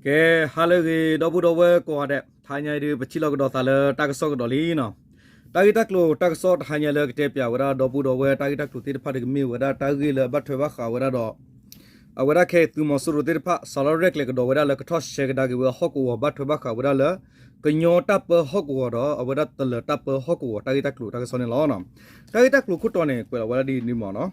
ကဲ, ဟါလၢအဂ့ၤ ဒီပုၢ်ဒီဝဲၢ်ကိးဂၤဒဲး, တဟါညါအံၤဒုး ပထံၣ်လိာ်ကဒီးသးလၢတၢ်ကစီၣ်ကဒီးလံနီၤ. တၢ်ဂ့ၢ်တၢ်ကျိၤတၢ်ကစီၣ်တဟါညါလၢကတဲပၠးဝဲဒၣ်ဒီပုၢ်ဒီဝဲၢ် တၢ်ဂ့ၢ်တၢ်ကျိၤသ့ၣ်တဖၣ်တကမ့ၢ်ဝဲဒၣ်တၢ်ဂ့ၢ်လၢအဘၣ်ထွဲဘၣ်ဃးဝဲဒၣ်ဒီး အဝဲဒၣ်ခဲအံၤသုးမီၤစိရိၤသ့ၣ်တဖၣ် စးထီၣ်ရဲၣ်ကျဲၤကဒီးဝဲဒၣ်လၢကထီၣ်ရှဲကဒါက့ၤဝဲဟီၣ်ကဝီၤ ဘၣ်ထွဲဘၣ်ဃးဝဲဒၣ်လၢ ကညီတၢ်ပၢဟီၣ်ကဝီၤဒီး အဝဲဒၣ်တလၢၤတၢ်ပၢဟီၣ်ကဝီၤ တၢ်ဂ့ၢ်တၢ်ကျိၤတၢ်ကစီၣ်န့ၣ်လီၤ. တၢ်ဂ့ၢ်တၢ်ကျိၤခိၣ်တီန့ၣ် ကွဲးလီၤဝဲဒၣ်ဒ်န့ၣ်မ့ၢ်နီၤ.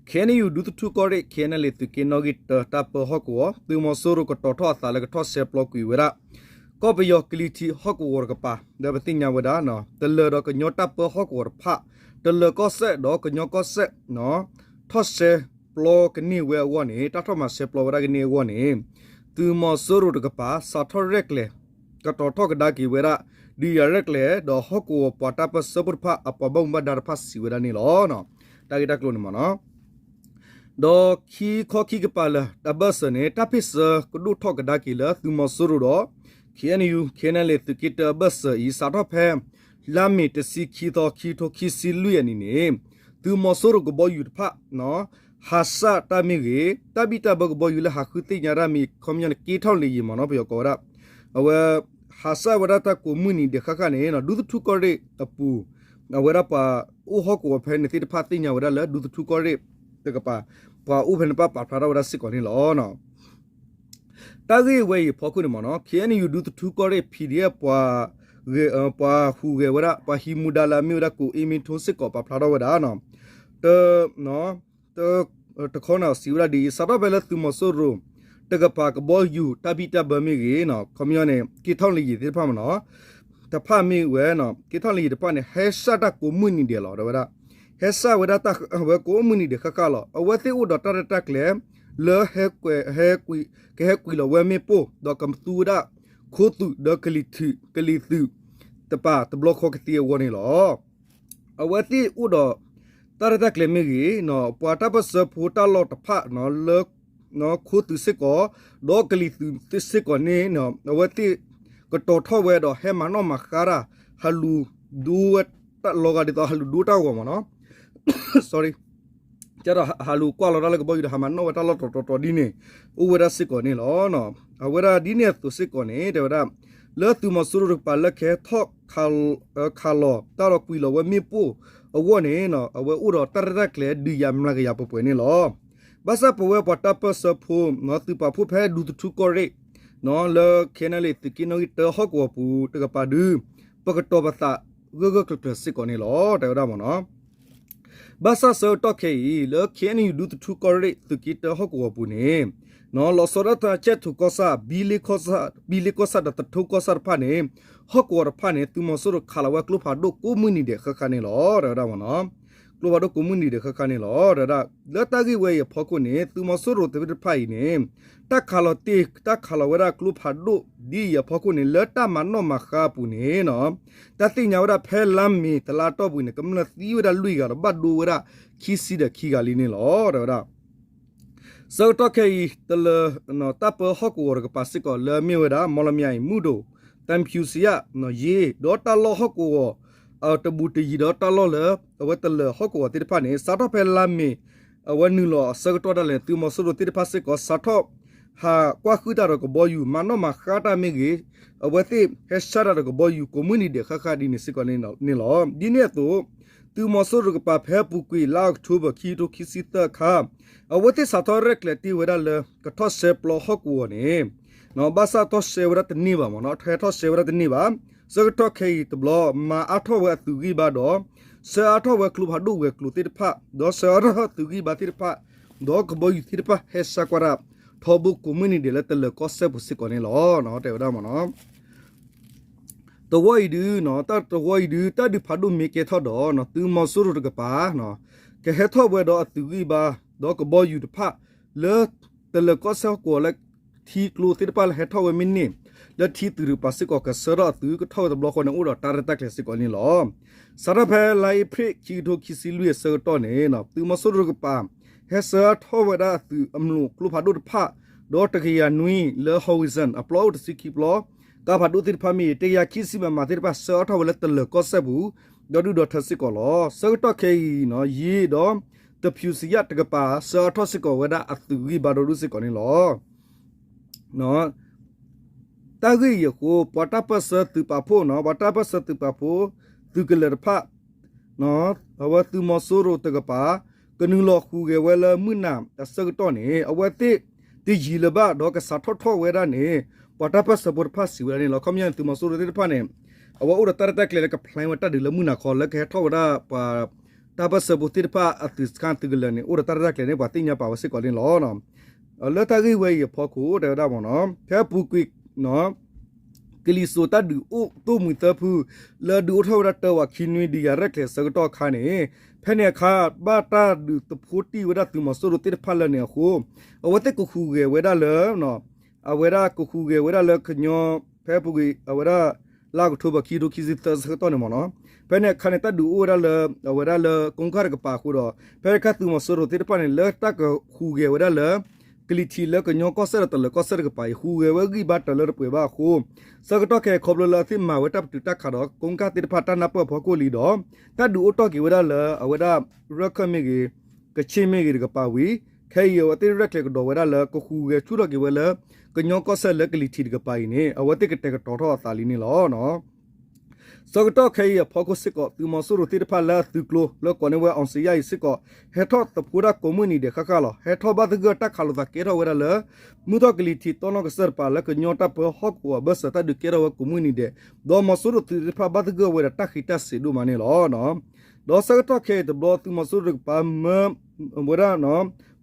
ခ့ၣ်အဲၣ်ယူၣ် ဒူသထူကီၢ်ရ့ၣ် ခ့ၣ်အဲၣ်ယူၣ် သုးက့နီၣ်ဂံၢ်တၢ တၢ်ပၢဟီၣ်ကဝီၤ သုးမီၤစိရိၤကတီၤထီၣ်အသးလၢကထီၣ်ရှဲပျီကွံာ်ဝဲဒၣ် ကီၢ်ပယီၤကလံၤထံးဟီၣ်ကဝီၤတကပၤ ဒီးပသ့ၣ်ညါဝဲဒၣ် တလၢၤဒီးကညီတၢ်ပၢဟီၣ်ကဝီၤတဖၣ် တလၢၤကီၢ်စဲၣ်ဒီးကညီကီၢ်စဲၣ် ထီၣ်ရှဲပျီကန့ၢ်ဝဲအဂီၢ်န့ၣ် တၢ်ထီၣ်မၤရှဲပျီဝဲဒၣ်ကန့ၢ်အဂီၢ်န့ၣ် သုးမီၤစိရိၤတကပၤ စးထီၣ်ရဲၣ်ကျဲၤ ကတီၤထီၣ်ကဒါက့ၤဝဲဒၣ် ဒုးယၤရဲၣ်ကျဲၤဒီးဟီၣ်ကဝီၤပှၤတၢ်ပၢၢ်ဆၢဖိတဖၣ် အပှၤဘၣ်မူဘၣ်ဒါတဖၣ်စံးဝဲဒၣ်န့ၣ်လီၤ. တၢ်ဂ့ၢ်တၢ်ကျိၤန့ၣ်မ့ၢ်နီၤ. ဒီးခံခီခံကပၤလၢာ်တၢ်ဘၢၣ်စၢၤန့ၣ် တၢ်ဖ့ၣ်ဆၢကဒိၣ်ထီၣ်ကဒါက့ၤလၢသုးမီၤစိရိၤဒီး ခ့ၣ်အဲၣ်ယူၣ် ခ့ၣ်အဲၣ်ယူၣ် သုးက့တၢအဘၢၣ်စၢၤအံၤ စးထီၣ်ဖဲ လါမ့ၤတဆံခံသီ ခံကထိခံဆံလွံၢ်အနံၤန့ၣ် သုးမီၤစိရိၤကဘီယူၤတဖၣ် ဟးဆှၣ်တၢ်မ့ၢ်ဂ့ၤ, တၢ်ဘံၣ်တၢ်ဘၢကဘီယူၤလၢဟးဃုသ့ၣ်ညါတၢ်မ့ၢ် ခီပညီန့ၣ် က့ထီၣ်လ့ယံၤမ့ၢ်နီၤ ပယီၤကိးဝဲဒၣ်, အဝဲ ဟးဆှၣ်ဝဲဒၣ်တၢ်ကိးမုၢ်နံၤဒဲးဃၣ်ဃၣ်န့ၣ် ဒူသထူကီၢ်ရ့ၣ်အပူၤ အဝဲဒၣ်ပှၤအိၣ်ဟီၣ်ကဝီၤဖဲန့ၣ်သ့ၣ်တဖၣ်သ့ၣ်ညါဝဲဒၣ်လၢ ဒူသထူကီၢ်ရ့ၣ်တကပၤ ပှၤအိၣ်ဖဲန့ၣ်တဖၣ်ပာ်ဖျါထီၣ်ဝဲဒၣ်စ့ၢ်ကီးန့ၣ်လီၤ. တၢ်ဂ့ၢ်ဝဲအံၤအဖီခိၣ်န့ၣ်မ့ၢ်နီၤ ခ့ၣ်အဲၣ်ယူၣ် ဒူသထူကီၢ်ရ့ၣ် PDF ပှၤ ပှၤဟူးဂဲၤဝဲဒၣ် ပှၤဟံးမူဒါလၢအမ့ၢ်ဝဲဒၣ် ကိးအ့မ့ထိစ့ၢ်ကီး ပာ်ဖျါထီၣ်ဝဲဒၣ် တ တခီန့ၣ်စံးဝဲဒၣ်ဒ်အံၤ စးထီၣ်ဖဲလၢသုးမီၤစိရိၤတကပၤကဘီယူၤ တၢ်ဘံၣ်တၢ်ဘၢမ့ၢ်ဂ့ၤ ခီပညီန့ၣ် က့ထီၣ်လ့ယံၤသ့ၣ်တဖၣ်မ့ၢ်နီၤ တဖၣ်မ့ၢ်ဝဲ က့ထီၣ်လ့ယံၤတဖၣ်န့ၣ် ဟဲဆှၣ်တၢ်ကိးမုၢ်နံၤဒဲးလီၤ တဲဝဲဒၣ်, ဟဲဆှၣ်ဝဲဒၣ်တၢ်ဝဲကိးမုၢ်နံၤဒဲးဃၣ်ဃၣ်လီၤ. အဝဲသ့ၣ်အိၣ်ဒီးတၢ်ရဲၣ်တၢ်ကျဲၤ လၢ ကဟဲကွံာ်လီၤဝဲမ့ၣ်ပိၢ် ဒီးကသူဝဲဒၣ် ခိသုးဒီးကလံၤသုး ကလံၤသုးတပၤတဘျီဃီကသ့အဂီၢ်န့ၣ်လီၤ. အဝဲသ့ၣ်အိၣ်ဒီး တၢ်ရဲၣ်တၢ်ကျဲၤမ့ၢ်ဂ့ၤ ပှၤတၢ်ပၢၢ်ဆၢဖိတၢ်လီၢ်တဖၣ်လၢ ခိသုးစ့ၢ်ကီး ဒီးကလံၤသုးစ့ၢ်ကီးန့ၣ် အဝဲသ့ၣ်ကတီၤထီၣ်ဝဲဒီးဟဲမၤနီၣ်မၤဃါတၢ် ဟးလူၤဒိဝဲတၢ်လီၤဂာ်ဒ်သိး ဟးလူၤဒိတၢ်ဂီၤမ့ၢ်နီၤ sorry ကဒီးဟးလူၤကွၢ်လီၤတၢ်လၢကဘီယူၤဒီး ဟးမၤနီၣ်ဝဲတၢ်လီၢ်တတီၤတီၤဒ်န့ၣ် အိၣ်ဝဲဒၣ်စ့ၢ်ကီးန့ၣ်လီၤ. အဝဲဒၣ်ဒ်န့ၣ်အသိးစ့ၢ်ကီးန့ၣ် တဲဝဲဒၣ် လၢသုးမီၤစိရိၤတကပၤလၢကဟဲထီၣ်ခးလီၤတၢ်ဒီးကွံာ်လီၤဝဲမ့ၣ်ပိၢ်အဂီၢ်န့ၣ် အဝဲအိၣ်ဒီးတၢ်ရဲၣ်တၢ်ကျဲၤဒုးယၤမျးကယၤပှဲၤပှဲၤန့ၣ်လီၤ. ဘၣ်ဆၣ်ပဝဲပှၤတၢ်ပၢၢ်ဆၢဖိ သုးပာ်ဖှိၣ်ဖဲဒူသထူကီၢ်ရ့ၣ် လၢ ခ့ၣ်အဲၣ်ယူၣ် သုးက့နီၣ်ဂံၢ်တၢဟီၣ်ကဝီၤပူၤတကပၤဒုး ပကတီၤပသးဂၢၢ်ဂၢၢ်ကျၢၤကျၢၤစ့ၢ်ကီးန့ၣ်လီၤ တဲဝဲဒၣ်မ့ၢ်နီၤ. ဘၣ်ဆၣ်ဆၢကတီၢ်ခဲအံၤ လၢ ခ့ၣ်အဲၣ်ယူၣ် ဒူသထူကီၢ်ရ့ၣ် သုးက့တၢဟီၣ်ကဝီၤပူၤန့ၣ် လီၤဆီဒၣ်တၢ် ကၠဲၣ်ထိၣ်ကီၢ်ဆၣ် ဘံလ့ကီၢ်ဆၣ် ဘံလ့ကီၢ်ဆၣ်ဒီးသထူကီၢ်ဆၣ်တဖၣ်န့ၣ် ဟီၣ်ကဝီၤတဖၣ်န့ၣ် သုးမီၤစိရိၤခးလီၤဝဲကျိဖးဒိၣ်ကိးမုၢ်နံၤဒဲးဃၣ်ဃၣ်န့ၣ်လီၤ တဲဝဲဒၣ်မ့ၢ်နီၤ. ကျိဖးဒိၣ်ကိးမုၢ်နံၤဒဲးဃၣ်ဃၣ်န့ၣ်လီၤ တဲဝဲဒၣ်. လၢတၢ်ဂ့ၢ်ဝဲအံၤအဖီခိၣ်န့ၣ် သုးမီၤစိရိၤသ့ၣ်တဖၣ်အံၤန့ၣ် တၢ်ခးလီၤတ့ၢ် တၢ်ခးလီၤဝဲဒၣ်ကျိဖးဒိၣ်ဒ်အံၤအဖီခိၣ်န့ၣ် လၢတၢ်မၤနီၣ်မၤဃါအပူၤန့ၣ် တၢ်သ့ၣ်ညါဝဲဒၣ်ဖဲလါမ့ၤတလါအတီၢ်ပူၤန့ၣ် ကမျၢၢ်သံဝဲဒၣ်လွံၢ်ဂၤဒီး ဘၣ်ဒိဝဲဒၣ်ခံဆံဒီးခံဂၤလံန့ၣ်လီၤ တဲဝဲဒၣ်. ဆၢကတီၢ်ခဲအံၤ တလၢၤ တၢ်ပၢဟီၣ်ကဝီၤတကပၤစ့ၢ်ကီးလၢအမ့ၢ်ဝဲဒၣ် မီၣ်လမၠဲၣ်အံၤ မူဒိၣ် သံဖြူဇရပ် ယ့ၣ် ဒီးတၢ်လီၢ်ဟီၣ်ကဝီၤ တဘူးတယံၤဒီးတၢ်လီၢ်လၢ အဝဲတလၢၤဟီၣ်ကဝီၤသ့ၣ်တဖၣ်န့ၣ် စးထီၣ်ဖဲလါမ့ၤ အဝဲနုာ်လီၤအဆၢကတီၢ်ဒၣ်လဲာ် သုးမီၤစိရိၤသ့ၣ်တဖၣ်စ့ၢ်ကီး စးထီၣ်ဟးကွၢ်ဃုာ်တၢ်ဒီးကဘီယူၤ မၤနီၣ်မၤဃါတၢ်မ့ၢ်ဂ့ၤ အဝဲသ့ၣ်ဟဲဆှၣ်တၢ်ဒီးကဘီယူၤ ကိးမုၢ်နံၤဒဲးဃၣ်ဃၣ်ဒ်န့ၣ်စ့ၢ်ကီးန့ၣ်လီၤ. ဒ်န့ၣ်အသိး သုးမီၤစိရိၤတကပၤဖဲအပူၤကွံာ်လါအီးကထိဘၢၣ် ခံကထိခံဆံသၢအခါ အဝဲသ့ၣ်စးထီၣ်ရဲၣ်ကျဲၤတ့ၢ်ဝဲဒၣ်လၢ ကထီၣ်ရှဲပျီဟီၣ်ကဝီၤန့ၣ် ဘၣ်ဆၣ်ထီၣ်ရှဲဝဲဒၣ်တန့ၢ်ဘၣ်မ့ၢ်နီၤ ဟဲထီၣ်ရှဲဝဲဒၣ်တန့ၢ်ဘၣ်. ဆၢကတီၢ်ခဲအံၤတဘျီ မၤအါထီၣ်ဝဲအသုးဂံၢ်ဘါဒီး ဆှၢအါထီၣ်ဝဲကျိဖးဒိၣ်ဝဲၤကျိၤသ့ၣ်တဖၣ် ဒီးဆှၢအါထီၣ်သုးဂံၢ်ဘါသ့ၣ်တဖၣ် ဒီးကဘီယူၤသ့ၣ်တဖၣ်ဟဲဆှၢကွၢ်တၢ် ထီဘိကိးမုၢ်နံၤဒဲးလၢတလၢၤကီၢ်စဲၣ်ပူၤစ့ၢ်ကီးန့ၣ်လီၤ တဲဝဲဒၣ်မ့ၢ်နီၤ. တဝီအံၤဒုး တၢ်တဝီအံၤဒုး တၢ်ဒုးဖးဒိၣ်မ့ၢ်ကဲထီၣ်ဒီး သုးမီၤစိရိၤတကပၤ ကဟဲထီၣ်ဝဲဒီးအသုးဂံၢ်ဘါ ဒီးကဘီယူၤတဖၣ် လၢတလၢၤကီၢ်စဲၣ်ဟီၣ်ကဝီၤလၢ ထံကျိသ့ၣ်တဖၣ်လၢဟဲထီၣ်ဝဲမ့ၢ်န့ၢ် လၢထံသုးတကပၤစ့ၢ်ကီး ကဆှၢထီၣ်အသုးကထီၣ်ဝဲတဘျီဃီန့ၣ် အိၣ်ဒီးတၢ်ရဲၣ်တၢ်ကျဲၤစ့ၢ်ကီးန့ၣ်လီၤ. စးထီၣ်ဖဲလါအ့ဖြ့ၣ် ခံကထိခံဆံလွံၢ်အဆၢကတီၢ်န့ၣ် သုးမီၤစိရိၤတကပၤ ဟဲဆှၢအါထီၣ်ဝဲဒၣ်အသုးအမျိာ်ကျိဖးဒိၣ်တဖၣ် ဒီးတကယၤနွံလၢ Horizon အပျီအိၣ်တဆံခံပျီ ကါဖးဒိၣ်သ့ၣ်တဖၣ်မ့ၢ်ဂ့ၤ တကယၤခံဆံ မမ သ့ၣ်တဖၣ် ဆှၢအါထီၣ်ဝဲလၢတလၢၤကီၢ်စဲၣ်ပူၤ ဒီဒူၣ်ဒီထၢစ့ၢ်ကီးလီၤ. ဆၢကတီၢ်ခဲအံၤ ယ့ၣ်ဒီး သံဖြူဇရပ်တကပၤ ဆှၢအါထီၣ်စ့ၢ်ကီးဝဲဒၣ်အသုးဂံၢ်ဘါဒီဒူၣ်စ့ၢ်ကီးန့ၣ်လီၤ. တၢ်ဂ့ၢ်အံၤအဃိ ပှၤတၢ်ပၢၢ်ဆၢသုးပာ်ဖှိၣ်နီၤ, ပှၤတၢ်ပၢၢ်ဆၢသုးပာ်ဖှိၣ် သုးကလၢၤတဖၣ် အဝဲသုးမီၤစိရိၤတကပၤ ကနုာ်လီၤဟူးဂဲၤဝဲလၢမုၢ်နၤအဆၢကတီၢ်န့ၣ် အဝဲသ့ၣ်တယံာ်လၢၤဘၣ်ဒီးကစးထီၣ်ထီၣ်ဝဲဒၣ်န့ၣ် ပှၤတၢ်ပၢၢ်ဆၢဖိတဖၣ်စံးဝဲဒၣ်န့ၣ်လီၤ. ခီပညီန့ၣ် သုးမီၤစိရိၤသ့ၣ်တဖၣ်န့ၣ် အဝဲအိၣ်ဒီးတၢ်ရဲၣ်တၢ်ကျဲၤလၢက plan ဝဲတၢ်ဒုးလၢမုၢ်နၤခီ လၢကဟဲထီၣ်ဝဲဒၣ်ပှၤ တၢ်ပၢၢ်ဆၢဖိသ့ၣ်တဖၣ်အသုးစခန်းသုးကလၢၤန့ၣ် အိၣ်ဒီးတၢ်ရဲၣ်တၢ်ကျဲၤန့ၣ် ပှၤသ့ၣ်ညါပာ်ဝဲစ့ၢ်ကီးန့ၣ်လီၤ. လၢတၢ်ဂ့ၢ်ဝဲအံၤအဖီခိၣ် တဲဝဲဒၣ်မ့ၢ်နီၤ ဖဲအပူၤကွံာ် ကလံၤစိးတၢ်ဒုးအိၣ်သိၣ်မှံၤသၢဖု လၢဒုးအိၣ်ထီၣ်ဝဲဒၣ်တၢဝးခံနွံ ဒုးယၤရဲၣ်ကျဲၤဆၢကတီၢ်အခါန့ၣ် ဖဲန့ၣ်အခါ ဘၣ်တၢ်ဒုးသဖှိတံၢ်ဝဲဒၣ်သုးမီၤစိရိၤသ့ၣ်တဖၣ်လၢန့ၣ်အဃိ အဝဲသ့ၣ်ကဟူးဂဲၤဝဲဒၣ်လၢ အဝဲဒၣ်ကဟူးဂဲၤဝဲဒၣ်လၢကညီ ဖဲအပူၤကွံာ် အဝဲဒၣ် လါအီးကထိဘၢၣ် ခံကထိခံဆံသၢဆၢကတီၢ်န့ၣ်မ့ၢ်နီၤ ဖဲန့ၣ်အခါန့ၣ် တၢ်ဒုးအိၣ်ဝဲဒၣ်လၢ အဝဲဒၣ်လၢကိးကၢ်တကပၤအဃိဒီး ဖဲန့ၣ်အခါသုးမီၤစိရိၤသ့ၣ်တဖၣ်န့ၣ် လၢတၢ်ကဟူးဂဲၤဝဲဒၣ်လၢ ကလံၤထံးလၢကညီကီၢ်စဲၣ်ဒီးတလၢၤကီၢ်စဲၣ်တကပၤအံၤ ဟူးဂဲၤဝဲဂံၢ်ဘါတၢၤလၢတပှဲၤဘၣ်အဃိ ဆၢကတီၢ်ခဲအံၤခီဖျိလၢအသ့ၣ်မၤဝဲတၢ်ပတုာ်တၢ်ခးဒီး ကိးကၢ်သ့ၣ်တဖၣ်တၢ်နၢ်ပၢၢ်အဖီခိၣ်လံဒီး တၢ်ဒုးအိၣ်ထီၣ်က့ၤဝဲဒၣ်လၢ အဝဲဒၣ် ရၢၢ်ခၢၣ်မ့ၢ်ဂ့ၤ ကခ့ၣ်မ့ၢ်ဂ့ၤတကပၤဝံၤ ခဲအံၤအဝဲသ့ၣ်ရဲၣ်ကျဲၤကဒီးဝဲဒၣ်လၢ ကဟူးဂဲၤဆူၣ်ထီၣ်က့ၤဝဲလၢ ကညီကီၢ်စဲၣ်လၢကလံၤထံးတကပၤအံၤန့ၣ် အဝဲသ့ၣ်ကတဲာ်ကတီၤထီၣ်အသးလံန့ၣ်လီၤ. ဆၢကတီၢ်ခဲအံၤအဖီခိၣ်စ့ၢ်ကီး သုးမီၤစိရိၤသ့ၣ်တဖၣ်လၢအသုးကျိၤ လၢကိးန့ၢ်ဝဲ အောင်ဇေယျ အံၤစ့ၢ်ကီး ဟဲထီၣ်သဖှိဒၣ်ကိးမုၢ်နံၤဒဲးဃၣ်ဃၣ်လီၤ. ဟဲထီၣ်ဘၣ်သဂၢၢ်တၢ်ခးလိာ်သးကဲထီၣ်ဝဲဒၣ်လၢ မုၢ်ထီၣ်ကလံၤထံးတီနီၢ်ကစၢၢ်တကပၤ လၢကညီတၢ်ပၢဟီၣ်ကဝီၤအဘၢၣ်စၢၤ တၢ်ဒုးကဲထီၣ်ဝဲကိးမုၢ်နံၤဒဲး ဒီးမီၤစိရိၤသုးသ့ၣ်တဖၣ်ဘၣ်သဂၢၢ်ဝဲဒီးတၢ်ဃံးတၢ်စ့ၤဒိၣ်မးန့ၣ်လီၤ. ဒီးဆၢကတီၢ်ခဲအံၤတဘျီ သုးမီၤစိရိၤတကပၤ မၢ ဝဲဒၣ်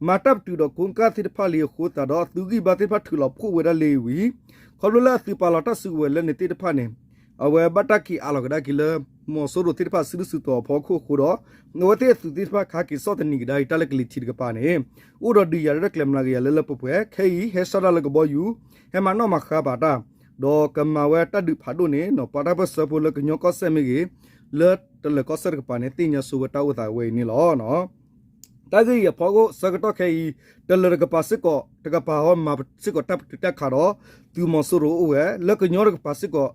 မၤတၢ်ပတုာ်ဒီးကိးကၢ်သ့ၣ်တဖၣ်လံအဃိသတးဒီး အသုးဂံၢ်ဘါသ့ၣ်တဖၣ်ထုးလီၤဖှိၣ်ဝဲဒၣ်လံဝံၤ ခီဖျိလၢအသုးပာ်လီၤတၢ်စုကဝဲၤလၢန့ၣ်သ့ၣ်တဖၣ်န့ၣ် အဝဲဘၣ်တၢ်က့ၤအးလီၤကဒါက့ၤလၢ မီၤစိရိၤသ့ၣ်တဖၣ်စုဒုၣ်စုတီၤအဖီခိၣ်အဃိဒီး အဝဲသ့ၣ်အသုးသ့ၣ်တဖၣ်ခးက့ၤဆီၣ်သနံးကဒါက့ၤတၢ်လၢကလံၤထံးတကပၤန့ၣ် အိၣ်ဒီးဒုးယၤရဲၣ်ကျဲၤမျးကယၤလၢလၢပှဲၤပှဲၤ ခဲအံၤ ဟဲစးဒၣ်လၢကဘီယူၤ ဟဲမၤနီၣ်မၤဃါဘၣ်တၢ် ဒီးကမၤဝဲတၢ်ဒုးဖးဒိၣ်န့ၣ် ပှၤတၢ်ပၢၢ်ဆၢဖိလၢကညီကီၢ်စဲၣ်မ့ၢ်ဂ့ၤ လၢတလၢၤကီၢ်စဲၣ်တကပၤန့ၣ် သ့ၣ်ညါဆိဝဲတၢ်အိၣ်သးဝဲအံၤန့ၣ်လီၤ. တၢ်ဂ့ၢ်အံၤအဖီခိၣ်ဆၢကတီၢ်ခဲအံၤ တလၢၤတကပၤစ့ၢ်ကီး တကပၤဟီ မၤစ့ၢ်ကီးတၢ်ပတုာ်တၢ်ခးဒီး သုးမီၤစိရိၤအိၣ်ဝဲ လၢကညီတကပၤစ့ၢ်ကီး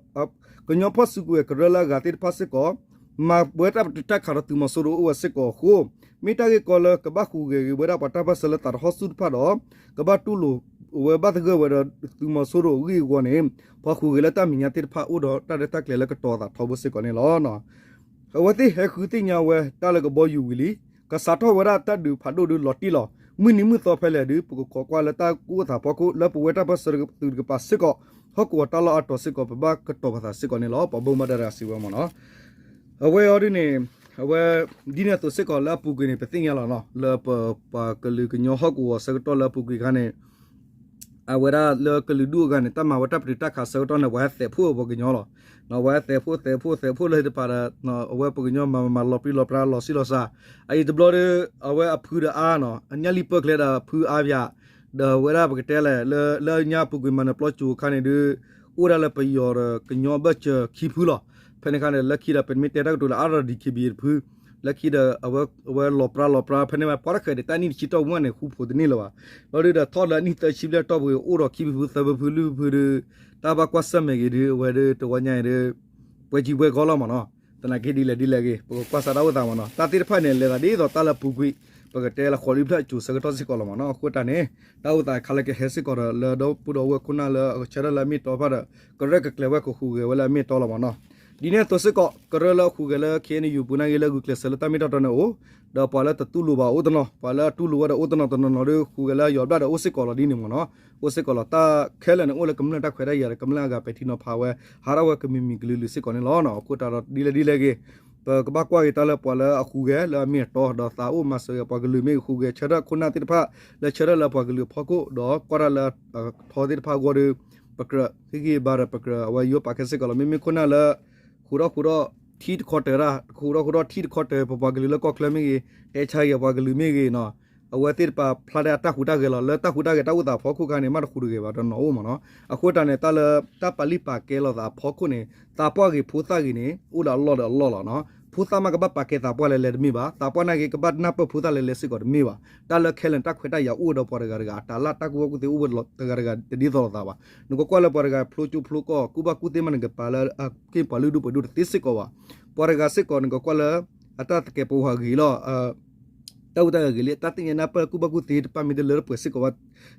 ကညီဖီၣ်စုကဝဲၤကရၢလၢအဂၤသ့ၣ်တဖၣ်စ့ၢ်ကီး မၤဝဲတၢ်ပတုာ်တၢ်ခးဒီးသုးမီၤစိရိၤအိၣ်ဝဲစ့ၢ်ကီးအဃိ မ့ၢ်တၢ်ဂ့ၢ်ကီလၢကဘၣ်ဟူးဂဲၤက့ၤဝဲဒၣ်ပှၤတၢ်ပၢၢ်ဆၢလၢသးတဟီၣ်ဆူၣ်တဖၣ်ဒီး ကဘၣ်တူၢ်လိာ်ဝဲဘၣ်သဂၢၢ်ဝဲဒီးသုးမီၤစိရိၤအဂ့ၢ်အဂီၢ်န့ၣ် ပှၤဟူးဂဲၤလၢတၢ်မဲာ်ညါသ့ၣ်တဖၣ်အိၣ်ဒီးတၢ်ရဲၣ်တၢ်ကျဲၤလၢကတီၤအသးထီဘိစ့ၢ်ကီးန့ၣ်လီၤ. အဝဲသ့ၣ်ဟဲဃုသ့ၣ်ညါဝဲတၢ်လၢကဘီယူၤဝံၤလံ ကစးထီၣ်ဝဲဒၣ်တၢ်ဒုးဖးဒိၣ်ဒုးလီၤတံၢ်လီၤ မုၢ်နံၤမုၢ်သီဖဲလဲၣ်ဒုး ပကခိးကွၢ်လၢတၢ်ကူၣ်သးဖီခိၣ် လၢပဝဲတၢ်ပၢၢ်ဆၢသုးတကပၤစ့ၢ်ကီး ဟီၣ်ကဝီၤတၢ်လီၢ်အါတီၤစ့ၢ်ကီး ပဘၣ်ကတီၤပသးစ့ၢ်ကီးန့ၣ်လီၤ. ပှၤဘၣ်မူဘၣ်ဒါတဂၤစံးဝဲမ့ၢ်နီၤ အဝဲအံၤဒ်န့ၣ် အဝဲ ဒ်န့ၣ်အသိးစ့ၢ်ကီးလၢအပူၤကွံာ်န့ၣ် ပသ့ၣ်ညါလီၤနီၤ လၢပပှၤကလုာ်ကညီဟီၣ်ကဝီၤဆၢကတီၢ်လၢအပူၤကွံာ်အခါန့ၣ် အဝဲဒၣ်လၢကလုာ်ဒူၣ်အဂၤန့ၣ် တၢ်မၤဝဲတၢ်ပတုာ်တၢ်ခးဆၢကတီၢ်န့ၣ် ပှၤဟဲသဲးဖှိၣ်ပှၤကညီလီၤ. ပှၤဟဲသဲးဖှိၣ်သဲးဖှိၣ်သဲးဖှိၣ်လၢတပၤဒီး အဝဲပှၤကညီမၤမၤလီၤပြံလီၤပြါလီၤဆံးလီၤစှၤ အအံၤတဘျီဒီး အဝဲအဖုဒီးအါနီၤ အညၣ်လံပၢၢ်ချဲဒီးဖုအါပၠး ဒီးအဝဲဒၣ်ပကတဲလဲၣ် လၢလၢညါအပူၤကွံာ်မၤနၢၤပျီစူၤအခါန့ၣ်ဒုး အိၣ်ဒၣ်လၢပယီၤဒီးကညီအဘၢၣ်စၢၤခံဖုလီၤ. ဖဲန့ၣ်အခါန့ၣ် လၢခံဒီး ပမ့ၢ်တဲတၢ်ကတိၤလၢအါထီၣ် ဒီး DKBA တဖု လၢခံဒီး အဝဲလီၤပြါလီၤပြါ ဖဲန့ၣ်မး ပှၤတဃဲၤဒံးတၢ်နံၣ်တဆံတီၢ်ပူၤန့ၣ် ဃူဖိးတန့ၢ်လၢၤဘၣ်. လီၤဒုးဒီးထီၣ်လၢအနံၣ်သၢဆံဘျဲၣ်တီၢ်ပူၤ အိၣ်ဒီးခံဖုဖုသၢဖုဖုလွံၢ်ဖုဖုဒုး တၢ်ဘၣ်ကွၢ်ဆၢၣ်မဲာ်ဂ့ၤဒုး အဝဲဒုးတဝီညါအံၤဒုး ပွဲကြီးပွဲကောင်းလီၤမ့ၢ်နီၤ. သနာ်က့ဒ်လဲၣ်ဒ်လဲၣ်ဂ့ၤ ပကကွၢ်စးတၢ်အိၣ်သးမ့ၢ်နီၤ. တၢ်သ့ၣ်တဖၣ်န့ၣ် လဲၤသးဒ်သိးတၢ်လၢအပူၤကွံာ် ပကတဲလၢဃိးလွံၢ်ဖျၢၣ်အစိၤဆၢကတီၢ်စ့ၢ်ကီးလီၤမ့ၢ်နီၤ. အဃိတၢ်န့ၣ် တၢ်အိၣ်သးခါလၢကဟဲစ့ၢ်ကီးဒီး လၢဒီပုၢ်ဒီဝဲၢ်ခိၣ်နၢ်လၢအဆၢထၢၣ်လၢအမ့ၢ်အတီတဖၣ်ဒီး ကရဲၣ်ကကျဲၤဝဲကဟူးဂဲၤဝဲလၢအမ့ၢ်အတီလီၤမ့ၢ်နီၤ. ဒ်န့ၣ်အသိးစ့ၢ်ကီး ကရၢလၢအဟူးဂဲၤလၢ KNU ပူၤနာ်က့လၢဂုာ်ကျဲးစၢးလၢတၢ်မ့ၢ်တၢ်တီန့ၣ်အိၣ်, ဒီးပှၤလၢတတူၢ်လိာ်ဘၣ်အိၣ်တနီၤ, ပှၤလၢအတူၢ်လိာ်ဝဲဒီးအိၣ်တနီၤတနီၤနီၤဒီး ဟူးဂဲၤလၢအယီၤဘျၣ်ဒီးအိၣ်စ့ၢ်ကီးလီၤဒ်န့ၣ်မ့ၢ်နီၤ. အိၣ်စ့ၢ်ကီးလီၤ. တၢ်ခဲလၢာ်န့ၣ်အိၣ်လၢကမျၢၢ်တၢ်ခွဲးတၢ်ယာ်ဒီးကမျၢၢ်အဂၤပဲာ်ထံနီၤဖးဝဲ ဟးထီၣ်ဝဲကမံၤမံၤကလုာ်လုာ်စ့ၢ်ကီးန့ၣ်လီၤ. အဃိတၢ်ဒီးဒ်လဲၣ်ဒ်လဲၣ်ဂ့ၤ ပကဘၣ်ကွၢ်က့ၤတၢ်လၢပှၤလၢအဟူးဂဲၤလၢအမ့ၢ်အတီ ဒီးသးအိၣ်မၤစၢၤဂ့ၤပှၤကလုာ်မ့ၢ်ဂ့ၤ ဟူးဂဲၤဆၢထၢၣ်ခိၣ်နၢ်သ့ၣ်တဖၣ် လၢဆၢထၢၣ်လၢပှၤကလုာ်အဖီခိၣ် ဒီးကွၢ်တၢ်လၢအထီသ့ၣ်တဖၣ်အဂီၢ်ဒီး ပကြၢးဟ့ၣ်ဂံၢ်ဘါဒီးပကြၢးအဝဲယိၣ်ပာ်ခဲစ့ၢ်ကီးလီၤ. မ့မ့ၢ်ခိၣ်နၢ်လၢ ဃူးထီၣ်ဃူးထီၣ်ထံတခီတၢၤတၢ် ဃူးထီၣ်ဃူးထီၣ်ထံတခီတၢၤ ပပှၤကလုာ်လၢကီၢ်ချၢမ့ၢ်ဂ့ၤ တဲဆါဂ့ၤပှၤကလုာ်မ့ၢ်ဂ့ၤနီၤ အဝဲသ့ၣ်တဖၣ်ဖျါဒၣ်တၢ်ဟူးတၢ်ဂဲၤလီၤ. လၢတၢ်ဟူးတၢ်ဂဲၤတၢ်အိၣ်သးအဖီခိၣ်ခါန့ၣ် မ့ၢ်တဟူးတဂဲၤဘၣ်တနီၤအိၣ်မ့ၢ်နီၤ. အဃိတၢ်န့ၣ် တၢ်လၢတၢ်ပာ်လုၢ်ပာ်ကဲလိာ်သးအဖီခိၣ်န့ၣ် သးပှၢ်ဂ့ၤဖိသၣ်ဂ့ၤန့ၣ် အိၣ်ဒီးအလီၢ်ဒီးအလီၢ်လီၤနီၤ. ဖိသၣ်မးကဘၣ်ပာ်ကဲသးပှၢ်လဲၤလဲၤတမ့ၢ်ဘၣ်. သးပှၢ်နာ်က့ ကဘၣ်နၢ်ပၢၢ်ဖိသၣ်လဲၤလဲၤစ့ၢ်ကီးတမ့ၢ်ဘၣ်. တၢ်လၢခဲလၢာ်တၢ်ခွဲးတၢ်ယာ်အိၣ်ဒီးပှၤတဂၤတဂၤ အတၢ်လၢတၢ်ကူၣ်ဘၣ်ကူၣ်သ့အိၣ်ဝဲတဂၤတဂၤတဒ်သိးလိာ်သးဘၣ်. နကကွၢ်လၢပှၤတဂၤဖျိကၠိဖျိကီၢ် ကူၣ်ဘၣ်ကူၣ်သ့မး နကပာ်လၢအက့ၢ်ပှၤလုၢ်ဒိၣ်ပှ့ၤဒိၣ်တသ့စ့ၢ်ကီးဘၣ်. ပှၤတဂၤစ့ၢ်ကီး နကကွၢ်လၢ အတၢ်သကဲးပဝးဂ့ၤလီၤ တၢ်ဟူးတၢ်ဂဲၤဂ့ၤလံ အတၢ်သ့ၣ်ညါနၢ်ပၢၢ်ကူၣ်ဘၣ်ကူၣ်သ့တပၢ်မ့ၢ်တလၢတပှဲၤစ့ၢ်ကီးဘၣ်.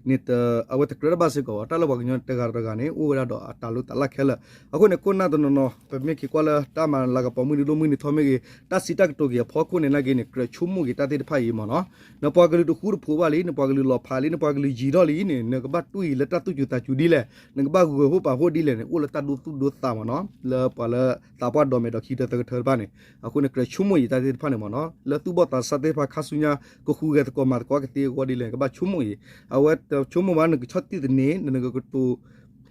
န့ၣ် အဝဲတကြၢးတဘၣ်စ့ၢ်ကီးဘၣ်. တၢ်လၢပှၤကညီတဂၤတဂၤန့ၣ် အိၣ်ဝဲဒၣ်ဒီးအတၢ်လိၣ်တၢ်လၢ်ခဲလၢာ်. အဃိန့ၣ် ခိၣ်နၢ်တနီၤနီၤ ပမ့ၢ်က့ၤကွၢ်လၢတၢ်မၤလၤကပီၤမုၢ်နံၤဒိၣ်မုၢ်နံၤထီမ့ၢ်ဂ့ၤ, တၢ်စံးတၢ်ကတိၤက့ၤအဖီခိၣ်န့ၣ် နာ်က့န့ၣ် ကြၢးဆိကမိၣ်က့ၤတၢ်သ့ၣ်တဖၣ်အံၤမ့ၢ်နီၤ. နပှၤကလုာ်တဃူတဖိးဘၣ်လံ, နပှၤကလုာ်လီၤဖးလံ, နပှၤကလုာ်ယံၤထီၣ်လံန့ၣ် နကဘၣ်တူၢ်အံၤလၢတၢ်သူၣ်စူၤသးစူၤဒ်လဲၣ်, နကဘၣ်ဂုၤဂဲၤဖှိၣ်ပာ်ဖှိၣ်ဒ်လဲၣ်န့ၣ် အိၣ်လၢတၢ်ဒိသူၣ်ဒိသးမ့ၢ်နီၤ. လၢပှၤလၢသးပှၢ်ဒီးမဲာ်ဒီးခံတသၢကထၢတဖၣ်န့ၣ် အဃိန့ၣ် ကြၢးဆိကမိၣ်အံၤတၢ်သ့ၣ်တဖၣ်န့ၣ်မ့ၢ်နီၤ. လၢသူၣ်ဘီၣ်သးစၢ်သ့ၣ်တဖၣ်ခါဆူညါ ကဃုဂဲၤသကိးမၤသကိးကသ့အဂီၢ်ဒ်လဲၣ် ကဘၣ်ဆိကမိၣ်အံၤ. အဝဲတဆိကမိၣ်ဘၣ် နကဆီၣ်တံၢ်သန့ၤ နကကတိၤ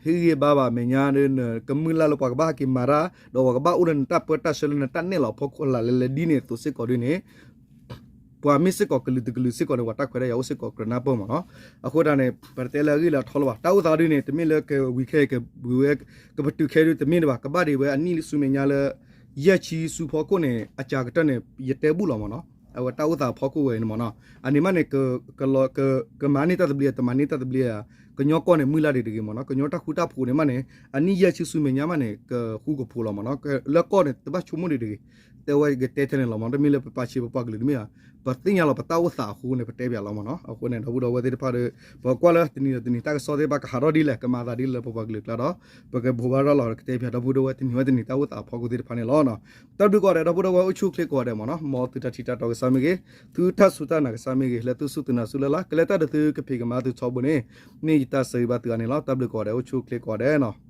ဟ့ၣ်ဂံၢ်ဘါဘၣ်အမဲာ်ညါဒီး နကမုၢ်လၢ်လၢပှၤကဘၣ်ဟဲက့ၤမၤတၢ် ဒီးပှၤကဘၣ်အိၣ်လၢနတၢ်ပၢတၢ်ဆှၢလၢနတၢ်နဲၣ်လီၤအဖီခိၣ်လၢ်လၢ်လၢဒ်န့ၣ်အသိးစ့ၢ်ကီးဒ်န့ၣ် ပှၤမ့ၢ်စ့ၢ်ကီးကလုာ်တကလုာ်စ့ၢ်ကီးန့ၣ် ပှၤတၢ်ခွဲးတၢ်ယာ်အိၣ်စ့ၢ်ကီးကြၢးနၢ်ပၢၢ်မ့ၢ်နီၤ. အဃိတၢ်န့ၣ် ပတတဲလၢအဂ့ၢ်လၢအထီလၢၤဘၣ်. တၢ်အိၣ်သးဒ်န့ၣ် တမ့ၢ်လၢကဝံၤခဲအံၤ ကဝံၤဝဲ ကပတုာ်ခဲဒုးတမ့ၢ်ဒံးဘၣ်. ကဘၣ်ဒံးဝဲအနံၣ်ဆူမဲာ်ညါလၢ ယဲၢ်ဆံဆူဖီခိၣ်န့ၣ် အစှၤကတၢၢ်န့ၣ် ယတဲဘူၣ်လီၤမ့ၢ်နီၤ. အဝဲတၢ်အိၣ်သးအဖီခိၣ်ဝဲအံၤန့ၣ်မ့ၢ်နီၤ အန့ၣ်မးန့ၣ် ကမၤန့ၢ်တၢ်သဘျ့ တမၤန့ၢ်တၢ်သဘျ့ဧါ, ကညီကီၢ်န့ၣ် မုၢ်လၢ်ဒံးတဂ့ၤမ့ၢ်နီၤ. ကညီတၢ်ဃူတၢ်ဖိးန့ၣ်မးန့ၣ် အနံၣ်ယဲၢ်ဆံဆူမဲာ်ညါမးန့ၣ် ကဃူကဖိးလီၤမ့ၢ်နီၤ. လၢကီၢ်န့ၣ် တဘၣ်ဆိကမိၣ်ဒံးတဂ့ၤ. တဲဝဲကတဲထဲန့ၣ်လီၤမ့ၢ်နီၤ. တမ့ၢ်လၢပပာ်ဆံးပပှၤကလုာ်တမ့ၢ်ဧါ, ပသ့ၣ်ညါလီၤပတၢ်အိၣ်သးအဃိန့ၣ် ပတဲပၠးလီၤမ့ၢ်နီၤ. အဃိန့ၣ် ဒီပုၢ်ဒီဝဲၢ်သ့ၣ်တဖၣ်ဒီး ပကွၢ်လၢတနံၤဒီးတနံၤ တၢ်ကစီၣ်သ့ၣ်တဖၣ်ကဟးထီၣ်ဒ်လဲၣ် ကမၤသးဒ်လဲၣ်လၢပပှၤကလုာ်ကျါဒီး ပကဘိးဘၣ်ရၤလီၤကတဲပၠးဒီပုၢ်ဒီဝဲၢ်တနံၤဝဲတနံၤတၢ်အိၣ်သးအဖီခိၣ်သ့ၣ်တဖၣ်န့ၣ်လီၤ. တၢ်ဘျုးကိးဂၤဒဲး ဒီပုၢ်ဒီဝဲၢ်အိၣ်ဆူၣ်အိၣ်ချ့ကိးဂၤဒဲးမ့ၢ်နီၤ. မ်သုတၢ်ထံၣ်တၢ်တီကစၢ်မ့ၢ်ဂ့ၤ, သုတၢ်စူၢ်တၢ်နာ်ကစၢ်မ့ၢ်ဂ့ၤ, လၢသုစူၢ်သုနာ်ဆူလၢ်လၢ် ကလဲၤတၢ်ဒီးသုကဖံးကမၤသုထီဘိန့ၣ် မ့ၢ်ယတၢ်ဆၢဂ့ၤဘၣ်သုဂၤန့ၣ်လီၤ. တၢ်ဘျုးကိးဂၤဒဲး အိၣ်ဆူၣ်အိၣ်ချ့ကိးဂၤဒဲးနီၤ.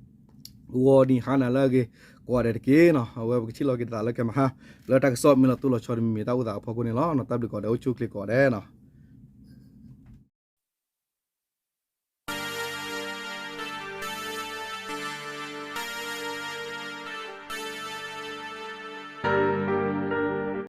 ဂီၤနံၤဟါနၤလၢအဂ့ၤ ကိးဂၤဒဲးတက့ၢ်နီၤ. အဝဲပကထံၣ်လိာ်က့ၤသးလၢကမၤဟါ လၢတၢ်ကစီၣ်မ့ၢ်လီၤတိၢ်လီၤဆီဒီးမ့မ့ၢ်တၢ်အိၣ်သးအဖီခိၣ်န့ၣ်လီၤ. တၢ်ဘျုးကိးဂၤဒဲး အိၣ်ဆူၣ်အိၣ်ချ့ကိးဂၤဒဲးနီၤ.